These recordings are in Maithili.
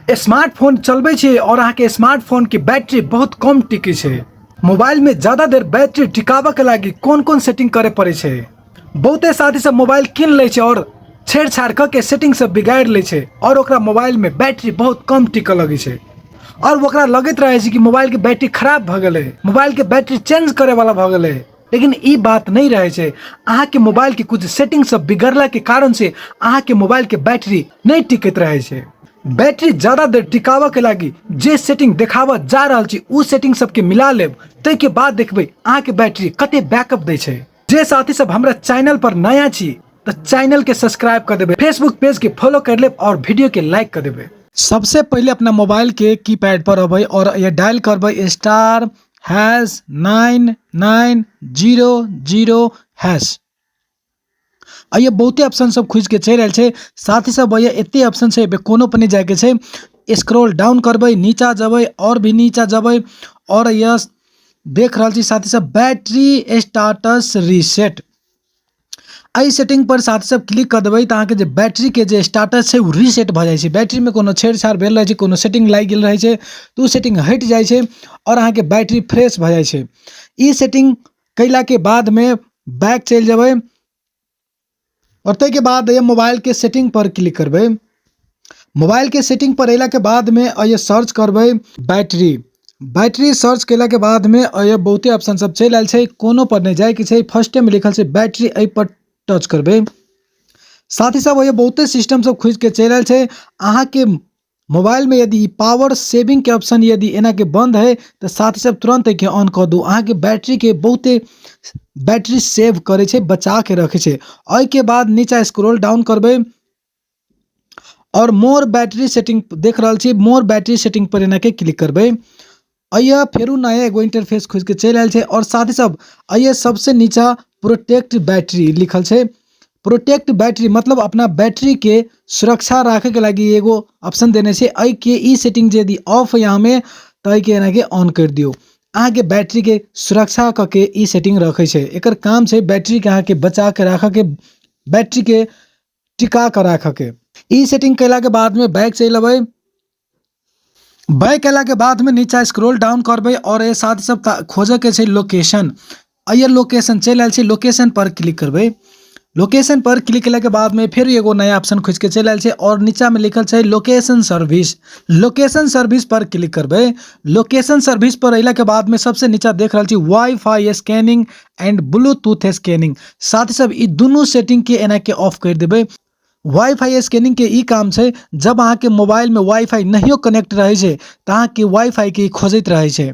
स्मार्टफोन चलबै छी और अहाँके स्मार्टफोन के बैटरी बहुत कम टिकै छै। मोबाइल में ज्यादा देर बैटरी टिकाबऽ के लागी कोन कोन सेटिंग करे पड़ै छै। बहुते साथी सब मोबाइल कीन लै छै और छेड़छाड़ कऽ के सेटिंग सब बिगाड़ि लै छै और ओकरा मोबाइल में बैटरी बहुत कम टिकऽ लगै छै और ओकरा लगैत रहै छै कि मोबाइल के बैटरी खराब भऽ गेलै, मोबाइल के बैटरी चेंज करे वाला भऽ गेलै। लेकिन ई बात नहीं रहे छै, अहाँके मोबाइल के कुछ सेटिंग सब बिगड़ला के कारण से अहाँके मोबाइल के बैटरी नहीं टिकैत रहे छै। बैटरी ज्यादा देर टिकाबऽ के लागी जे सेटिंग देखाबऽ जा रहल छी उ सेटिंग सबके मिला लेब, ताहिके बाद देखबै अहाँके बैटरी कते बैकअप दै छै। जे साथी सब हमरा चैनल पर नया छी तऽ चैनल के सब्सक्राइब कर देबै, फेसबुक पेज के फॉलो कर लेब और वीडियो के लाइक कर देबै। सबसे पहले अपना मोबाइल के कीपैड पर अबै और ये डायल करबै star hash nine nine zero zero hash. आ ये बहुते ऑप्शन सब खुजि के चलि आयल छै। साथ ही सब भैया एते ऑप्शन छै, एहिमे कोनो पर नहि जायके छै। स्क्रॉल डाउन करबै, नीचा जेबै और भी नीचा जेबै और यस देख रहल छी साथी सब बैटरी स्टाटस रीसेट। एहि सेटिंग पर साथी सब क्लिक कऽ देबै तऽ अहाँके जे बैटरीके जे स्टाटस छै ओ रीसेट भऽ जाइ छै। बैटरीमे कोनो छेड़छाड़ भेल रहै छै, कोनो सेटिंग लागि गेल रहै छै तऽ ओ सेटिंग हटि जाइ छै आओर अहाँके बैटरी फ्रेश भऽ जाइ छै। ई सेटिंग कयलाके बादमे बैक चलि जेबै आओर ताहिके बाद एहि मोबाइलके सेटिंग पर क्लिक करबै। मोबाइलके सेटिंग पर अयलाके बादमे एहि सर्च करबै बैटरी। बैटरी सर्च कयलाके बादमे एहि बहुते ऑप्शन सब चलि आयल छै, कोनो पर नहि जाइके छै। फर्स्टेमे लिखल छै बैटरी, एहि पर टच करबै। साथ ही साथ एहि बहुते सिस्टम सब खुजिके चलि आयल छै। अहाँके मोबाइलमे यदि ई पावर सेविंगके ऑप्शन यदि एनाके बन्द है तऽ साथ ही साथ तुरन्त एहिके ऑन कऽ दू। अहाँके बैटरीके बहुते बैटरी सेव करै छै, बचाके रखै छै। एहिके बाद नीचा स्क्रॉल डाउन करबै और मोर बैटरी सेटिंग देख रहल छी, मोर बैटरी सेटिंग पर एनाके क्लिक करबै। एहिया फेरू नया एगो इंटरफेस खुजि के चलि आयल छै और साथ ही सब एहिया सबसे नीचा प्रोटेक्ट बैटरी लिखल छै। प्रोटेक्ट बैटरी मतलब अपना बैटरी के सुरक्षा राखे के लागी एगो ऑप्शन देने छै। एहिके ई सेटिंग जे यदि ऑफ है यहाँ में तऽ एहिके एनाके ऑन कर दियौ। अहाँके बैटरी के सुरक्षा कऽ के ई सेटिंग रखै छै। एकर काम छै बैटरी के अहाँके बचा के राखऽ के, बैटरी के टिका कऽ राखऽ के। ई सेटिंग कयला के बाद में बैक चलि अबै। बैक अयलाके बादमे नीचा स्क्रॉल डाउन करबै और एहि साथ सब खोजऽके छै लोकेशन। एहि लोकेशन चलि आयल छै, लोकेशन पर क्लिक करबै। लोकेशन पर क्लिक केलाके बादमे फेर एगो नया ऑप्शन खुजिके चलि आयल छै और नीचामे लिखल छै लोकेशन सर्विस। लोकेशन सर्विस पर क्लिक करबै। लोकेशन सर्विस पर अयलाके बादमे सबसे नीचा देख रहल छी wifi scanning and Bluetooth scanning. साथ ही सब ई दुनू सेटिंगके एनाके ऑफ करि देबै। वाईफाई स्कैनिंग के ई काम छै, जब अहाँके मोबाइल में वाईफाई नहियो कनेक्ट रहै छै तऽ अहाँके वाईफाई के ई खोजैत रहै छै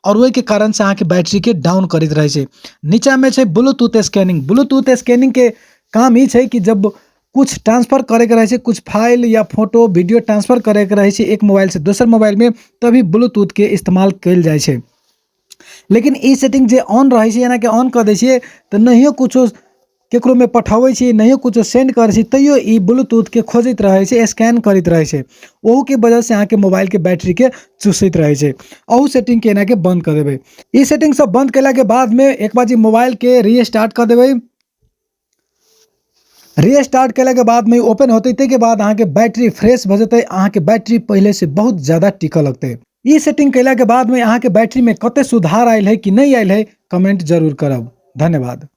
और ओहिके कारण से अहाँके बैटरी के डाउन करैत रहै छै। नीचा में छै ब्लूटूथ स्कैनिंग। ब्लूटूथ स्कैनिंग के काम ई छै कि जब कुछ ट्रांसफर करैके रहै छै, कुछ फाइल या फोटो वीडियो ट्रांसफर करैके रहै छै एक मोबाइल से दोसर मोबाइल में, तभी ब्लूटूथ के इस्तेमाल कयल जाइ छै। लेकिन ई सेटिंग जे ऑन रहै छै, एनाके ऑन कऽ दै छियै तऽ नहियो कुछो केकरोमे पठाबै छी, नहियो कुछो सेंड करै छी, तैयो ई ब्लूटूथके खोजैत रहै छै, स्कैन करैत रहै छै। ओहूके वजहसँ अहाँके मोबाइलके बैटरीके चूसैत रहै छै। अहू सेटिंगके एनाके बन्द कऽ देबै। ई सेटिंग सब बन्द केलाके बादमे एक बार जे मोबाइलके रीस्टार्ट कऽ देबै। रीस्टार्ट केलाके बादमे ओपन होतै, ताहिके बाद अहाँके बैटरी फ्रेश भऽ जेतै, अहाँके बैटरी पहिलेसँ बहुत ज्यादा टिकऽ लगतै। ई सेटिंग केलाके बादमे अहाँके बैटरीमे कते सुधार आयल है कि नहि आयल है, कमेंट जरूर करब। धन्यवाद।